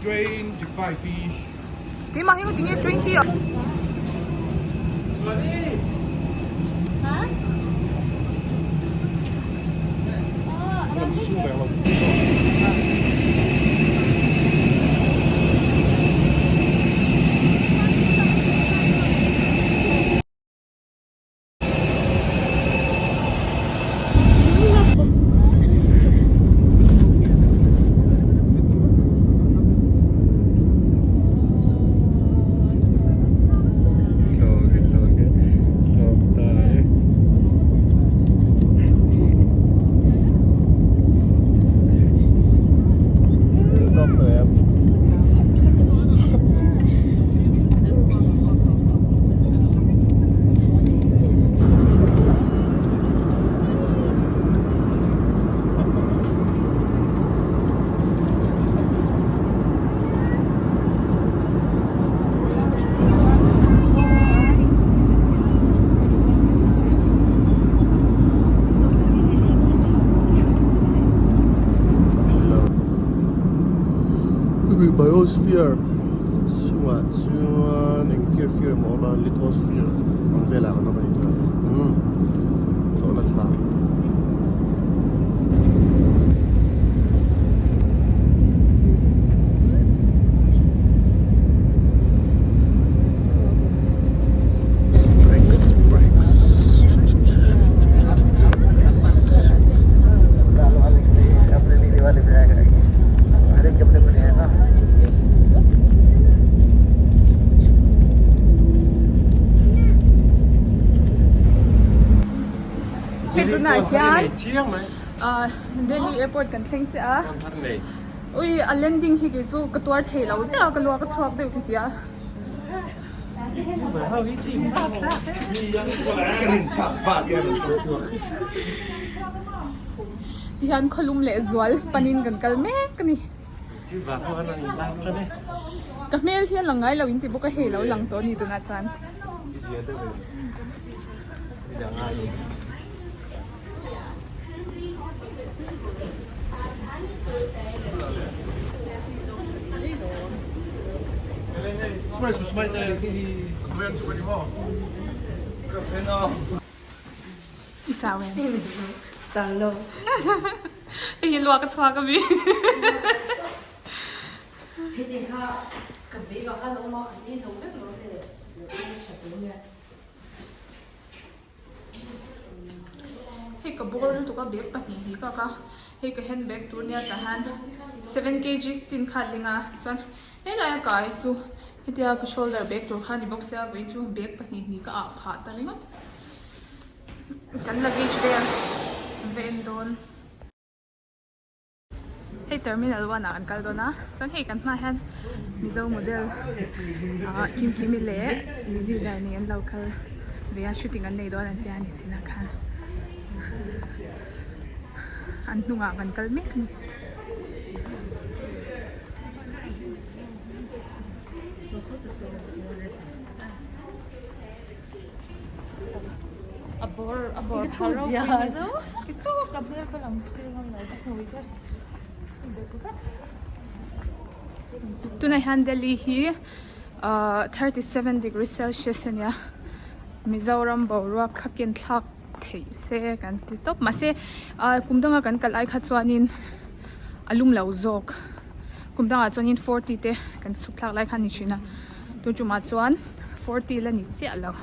25 hi. Keimah hi tinge 20 a. Biosphere chungah chuan eng fir fir emaw a awm a lithosphere ang velah kan awm a ni tawh umm thlawhna thla. Hei tunah hian Delhi airport kan thleng chiah a ui a landing hi kei chu ka tuar thei lo chiah a ka luak a chhuak deuh titi a. Tihian khawlum leh zual panin kan kal mek a ni. Ka hmel hi a lang ngai lo in ti bawk a hei lo lang tawh a ni tunah chuan. I chau em? Chau lo. Hei hi luak a chhuak a mi. Hei te kha ka bag ah khan a awm a, an ei zo vek lo le. Hei ka bawr lutuk a bag pahnih hi ka ka hei ka handbag tur nia tah hian 7 kgs chin kha a ling a chuan helai a kai chu hetia ka shoulder bag tur kha a ni bawk sia vawiin chu bag pahnih hnih ka ah phah ta ringawt kan luggage vel an va en dawn. Hei terminal one ah kan kal dawn a chuan hei kan hmaah hian mizo model ah Kimkimi leh Lily Dani an lo kal ve a shooting an nei dawn an tia a ni chinah khan an hnungah kan kal mek a ni. A bawr a bawr tha ropui ni zo ti chu ka hmel ka lang thil ngam lo ka hmui te tunah hian Delhi hi ahh 37 degree celsius a nia Mizoram boruak kha ken thlak theih se kan ti tawp mahse ahh kum danga kan kal ai kha chuanin a lum lo zawk kum dangah chuanin 40 te kan chhuk thlak lai kha a ni thin a. Tun tumah chuan 40 la ni chiah lo.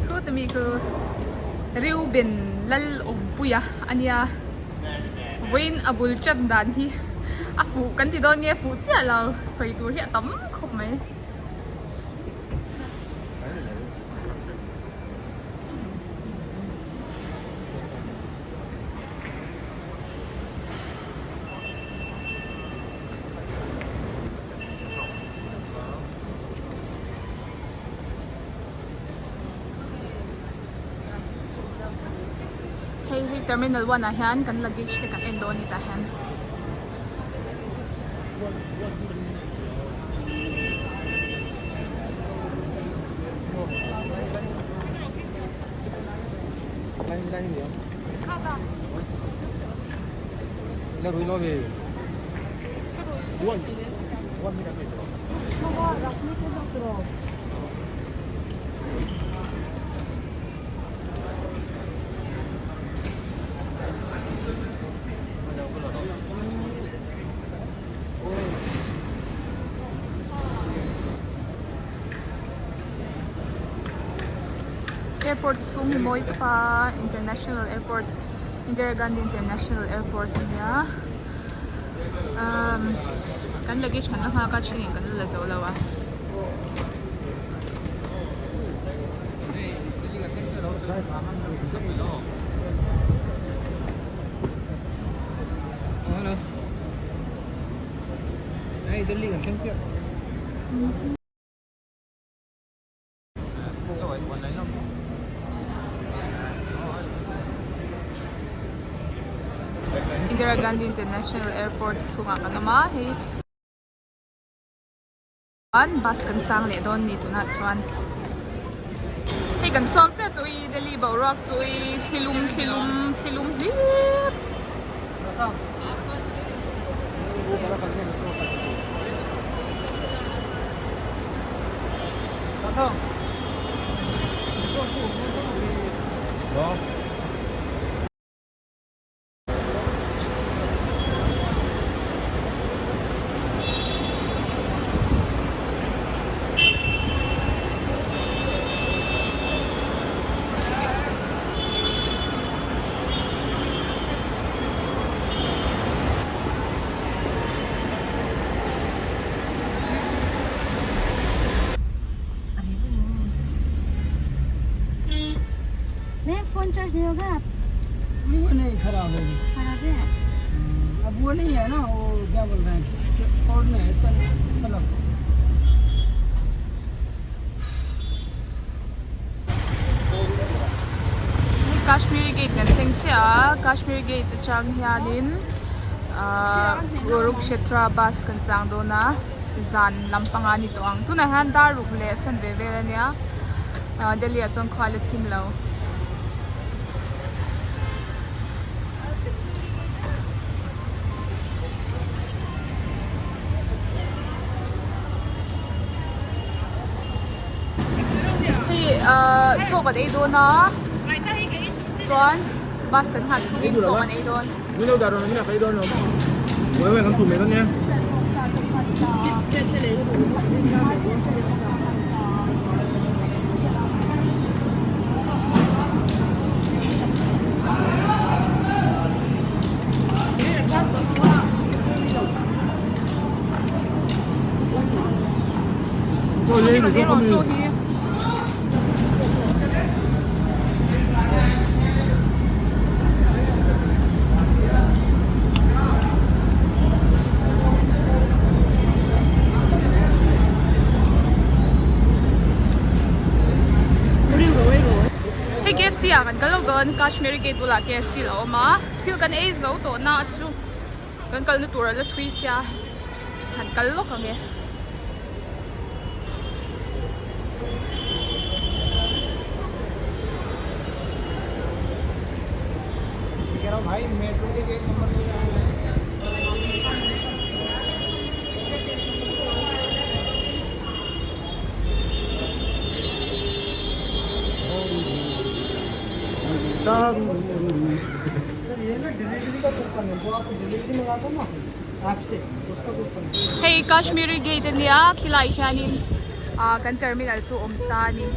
Khu tumi khu Reuben lal awmpuia a nia vawiin a bul tan dan hi a fuh kan ti dawn nge fuh chiah lo sawi tur hi a tam khawp mai. Hei hi terminal one ah hian kan luggage te kan en dawn a ni tah hian. Airport chhung hi mawi tawp a international airport Indira Gandhi international airport a nia umm kan luggage kan la nghak a thenin kan la la zo lo a. Indira Gandhi International Airport chhungah kan awm a hei bus kan chang leh dawn a ni tunah chuan hei kan chhuak chiah chu i Delhi boruak chu i thlilum thlilum thlilum hlir. Phone charge नहीं होगा वो नहीं खराब है खराब है अब वो नहीं है ना वो क्या बोल रहे हैं कॉर्ड में है इसका मतलब Hei Kashmiri gate kan thleng chiah a Kashmiri gate atang hianin ahh Kurukshetra bus kan chang dawn a zan lampang a ni tawh ang tunah hian dar ruk leh a chanve vel a nia ahh Delhi ah chuan khua la thim lo. Hei ahh chaw kan ei dawn a chuan bus kan nghah chhungin chaw kan ei dawn. Chaw hi. Hei KFC ah kan kal lo dawn Kashmiri gate bulah KFC lo awm a thil kan ei zo tawh na chu kan kalna tur a la thui sia han kal lawk ang e. Hei Kashmiri gate a nia khilai hianin ah kan terminal chu awm ta a ni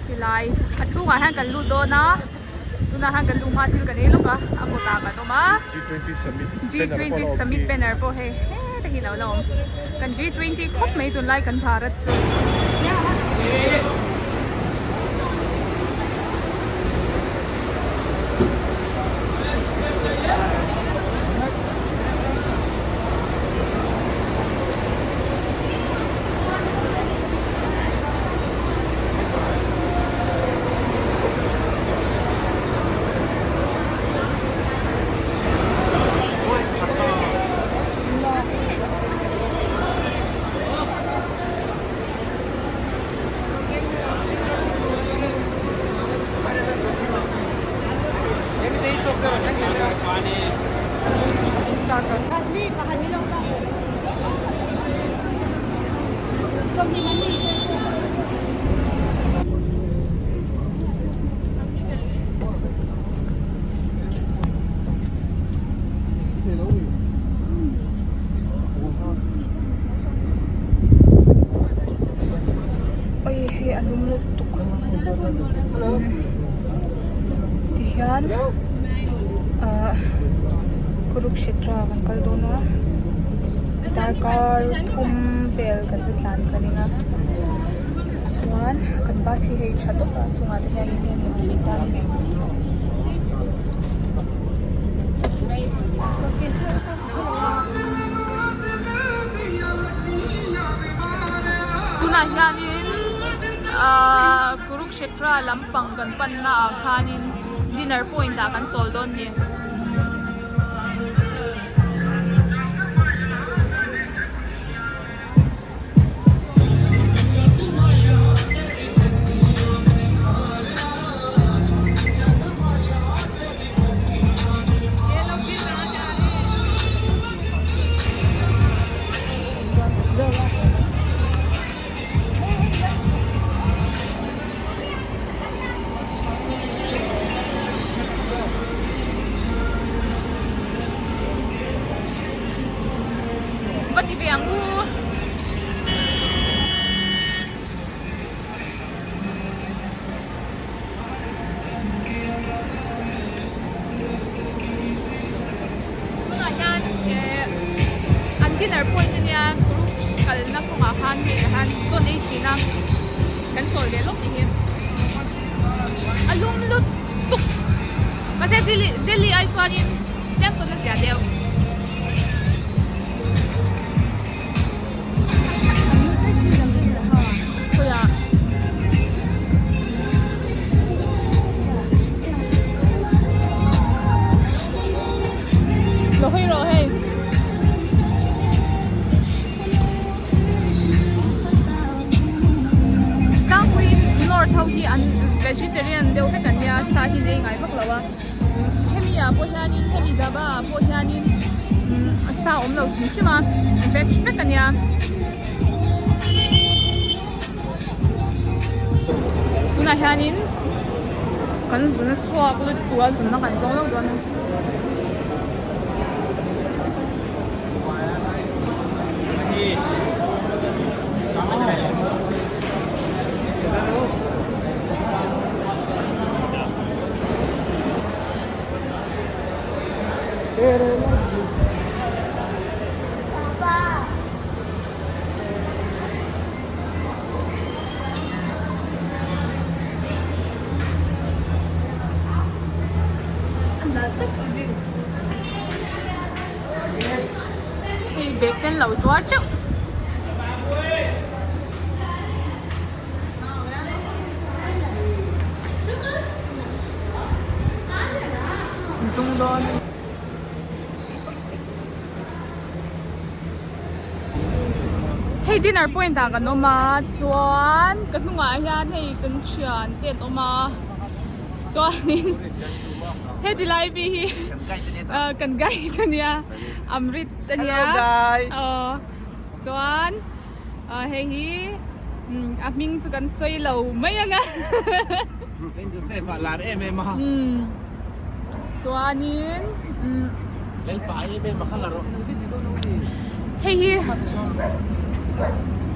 khilai a chhungah hian kan lut dawn a tunah hian kan luh hma thil kan ei lawk a a kawtah kan awm a G20 summit banner pawh hei heta hi lo la awm kan G20 khawp mai tunlai kan Bharat chu. Oi hei a lum lutuk tihian ahh kurukshetra kan kal dawn a darkar thum vel kan la tlan ka ring a chuan kan bus hi hei tha tawp a chungah te hian Indian tih a intar a ni. Tunah hianin ahh Kurukshetra lampang kan panna ah khanin dinner point ah kan chawl dawn a ni. Va ti ve ang u. Tunah hian eh an dinner point ania group kalna kawngah khan hei ah hian chaw ei thin a kan chawl ve lawk tih hi a lum lutuk mahse Delhi Delhi ai chuanin tlem chuan a zia deuh. Lo hawi rawh hei. Tlangpuiin North ho hi an vegetarian deuh vek an nia sa hi nei ngai vak lo a. Hemi ah pawh hianin hemi dhaba ah pawh hianin sa awm lo hrim hrim a veg vek a nia. Tunah hianin kan zun a chhuak lutuk a zunna kan zawng lo dawn a. Hei bag te an lo zuar teuh. Zung dawn. Hei dinner point ah kan awm a chuan ka hnungah hian hei kan thian te an awm a chuanin heti lai pi hi kan guide ania Amrit ania aw chuan. Hei hi a hming chu kan sawi lo mai ang a. Saint Joseph ah lar em em a. Chuanin Lalpa em em a kha la rawh. Hei hi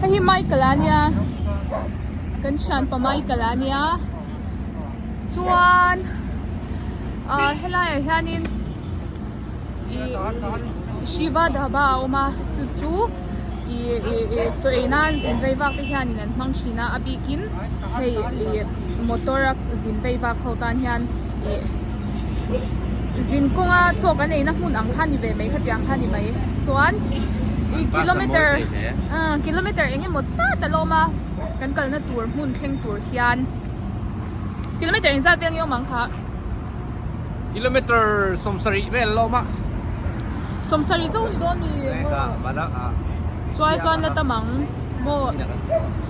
hei hi Michael a nia kan thianpa Michael a nia chuan helaiah hianin ih Shiva Dhaba a awm a chu chu ih ih chaw ei nan zin vei vak te hianin an hmang thin a a bikin hei ih motor a zin vei vak ho tan hian ih zin kawnga chaw kan eina hmun ang kha ni ve mai khatiang kha ni mai chuan ih kilometer kilometer eng emaw zat a la awm a kan kalna tur hmun thleng tur hian kilometer engzat vel nge awm ang kha. Kilometer 70 vel lawm a. 70 chauh ni dawn ni. Chuai chuan la tam ang. Maw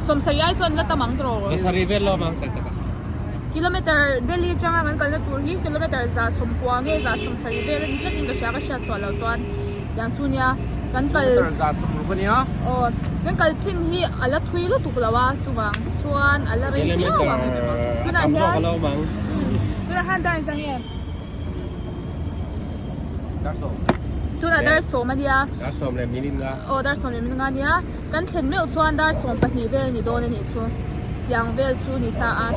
70 ai chuan la tam ang tawh. 70 vel lawm ang tak tak a. Kilometer Delhi atanga kan kalna tur hi kilometer 190 nge 170 vel a ni tlatin ka hria ka hriat chhuah loh chuan tiang chu nia kan kal Kilometer 160 ania. Aw kan kal chin hi a la thui lutuk lo a chuvang chuan a la rei viau ang. Tunah hian tunah hian dar engzah nge? Dar sawm. Tunah dar sawm a nia. Dar sawm leh minute nga. Aw dar sawm leh minute nga nia. Kan thlen meuh chuan dar sawm pahnih vel ni dawn a nih chu. Tiang vel chu ni ta a.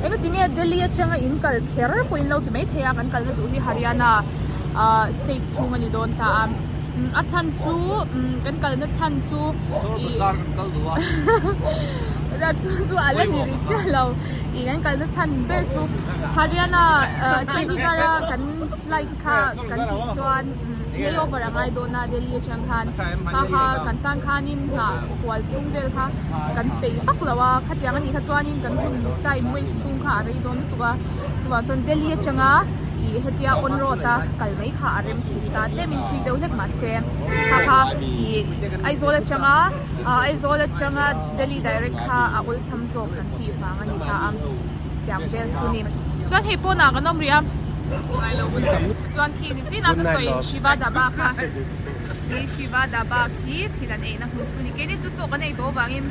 Engati nge Delhi atanga in kal kher pawh in lo ti mai thei a kan kalna duh hi Haryana ah state chhung a ni dawn ta a. A chhan chu kan kalna chhan chu Chawr bazar kan kal duh a. Chu chu a la ni rih chiah lo. Ih kan kalna chhan ber chu Haryana Chandigarh a kan flight kha kan tih chuan layover a ngai dawn a Delhi atang khan kha kha kan tan khanin hnah kual chhung vel kha kan peih vak lo a khatiang anih kha chuanin kan hun time waste chhung kha a rei dawn lutuk a chuvang chuan Delhi atanga ih hetia on road a kal mai kha a rem thin ta tlemin thui deuh hlek mahse kha kha ih Aizawl atanga Aizawl atanga Delhi direct kha a awlsam zawk kan tih vang a ni ta a tiang vel chu ni chuan hei pawnah kan awm rih a chuan khi ni chin a ka sawi Shiva Dhaba kha khi Shiva Dhaba khi thil an eina hmun chu ni keini chu chaw kan ei tawh avangin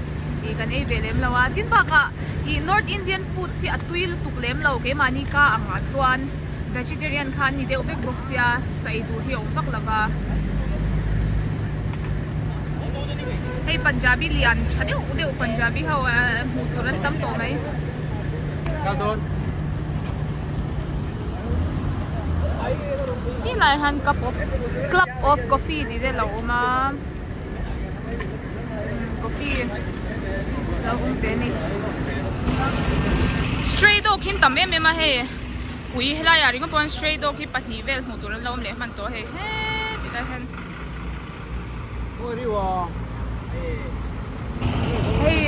ih kan ei ve lem lo a tin bakah ih North Indian food hi a tui lutuk lem lo keimahni ka angah chuan vegetarian kha an ni deuh vek bawk sia sa ei tur hi a awm vak lo va. Hei Punjabi lian tha deuh deuh Punjabi ho hmuh tur an tam tawh mai. Helai hian cup of club of coffee tih te a lo awm a coffee lo awm ve a ni. Stray dog hi an tam em em a hei ui helai ah ringawt pawh stray dog hi pahnih vel hmuh tur an lo awm leh hman tawh a hei heti lai hian. Hei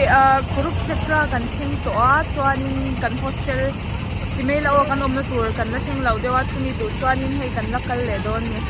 Kurukshetra kan thleng tawh a chuanin kan hostel ti mai loh a kan awmna tur kan la thleng lo deuh a chumi duh chuanin hei kan la kal leh dawn a ni.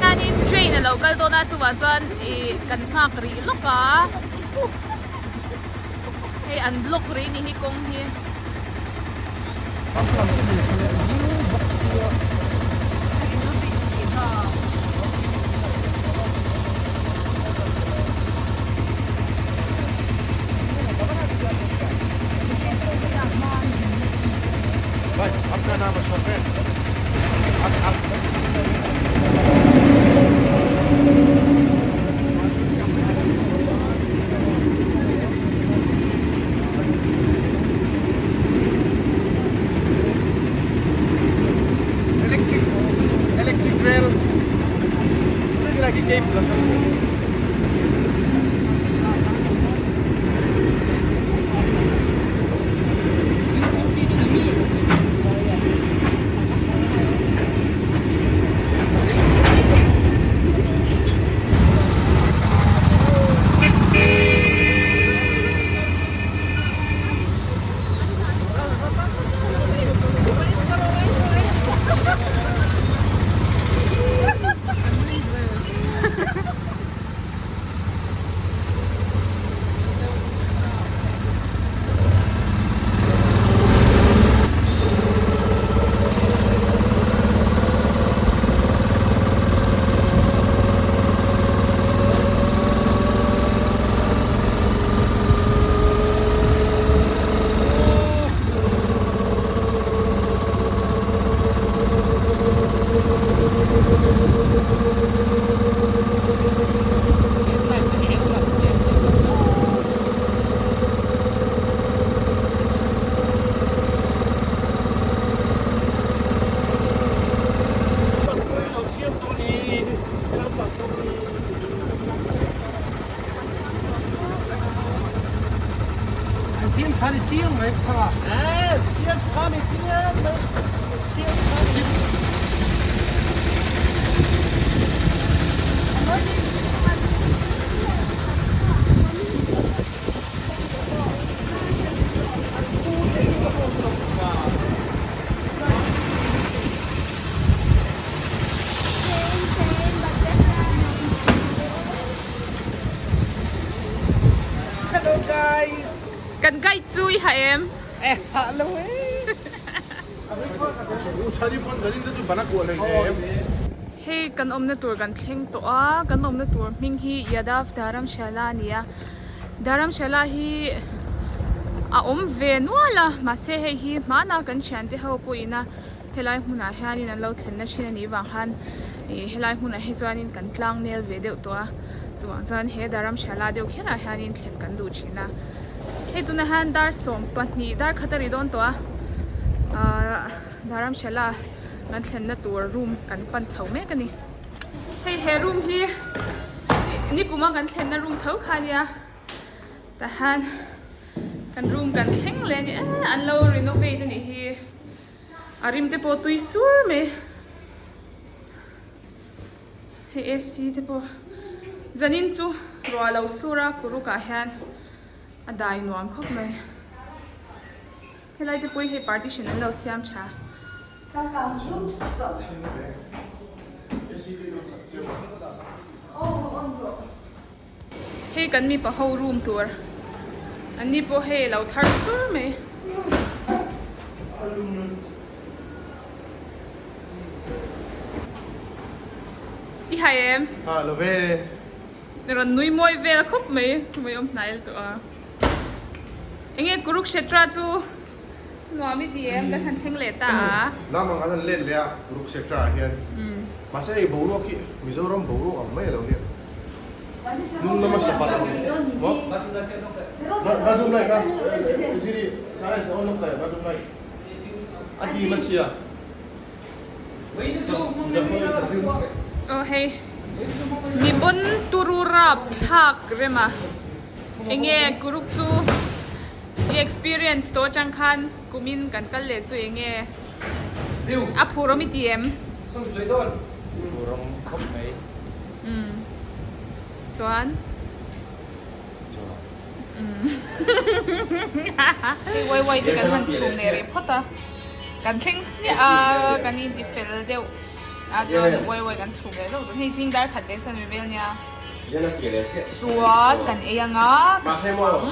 Hianin train a lo kal dawn a chuvang chuan ih kan nghak rih lawk a hei an block rih ni hi kawng hi. Electric electric rail Siam tha ni chiang mai kha. Eh, siam tha ni chiang mai. Siam tha ni. Hello guys. Kan guide chu i ha em? Eh, ha lo e. Hei kan awmna tur kan thleng tawh a, kan awmna tur hming hi Yadav Dharamshala a ni a. Dharamshala hi a awm ve nual a, mahse hei hi hmana kan thiante ho pawhin a Helai hmunah hianin an lo thlenna thin a nih vang khan ih helai hmunah hi chuanin kan tlang nel ve deuh tawh a chuvang chuan he Dharamshala deuh kherah hianin thlen kan duh thin a hei tunah hian dar 12 dar khat a ri dawn tawh a ahh Dharamshala kan thlenna tur room kan pan chho mek a ni hei he room hi nikuma kan thlenna room tho kha a nia. Tahan kan room kan thleng leh a ni eh an lo renovate a nih hi a rim te pawh tui sur mai hei AC te pawh zanin chu ruah lo sur a kuruk ah hian a dai nuam khawp mai helai te pawh hi hei partition an lo siam tha. Hei kan mipa ho room tur an ni pawh hei lo thar sur mai. I hai em? Ha lo ve. Rawn nui mawi vel khawp mai mai awm hnai tawh a. Enge Kurukshetra chu nuam i ti em kan han thleng leh ta a. Lam ang an han let leh a Kurukshetra ah hian. Mahse hei boruak hi Mizoram boruak ang mai a lo nia. Hnung lama sapat ang maw? Bathroom light a Ziri Charles a on lawk lai bathroom light a dim a chhia. Aw hei mi pawn turu rap thlak rem a enge kuruk chu i experience tawh atang khan kumin kan kal leh chu enge a phur awm i ti em? Phur awm khawp mai. Umm chuan. Hei uai uai te kan han chhung leh rih phawt a kan thleng chiah a kan inti fel deuh a chuan uai uai kan chhung leh deuh dawn hei zing dar khat veng chuan mi vel nia chuan kan ei anga kan chhuang.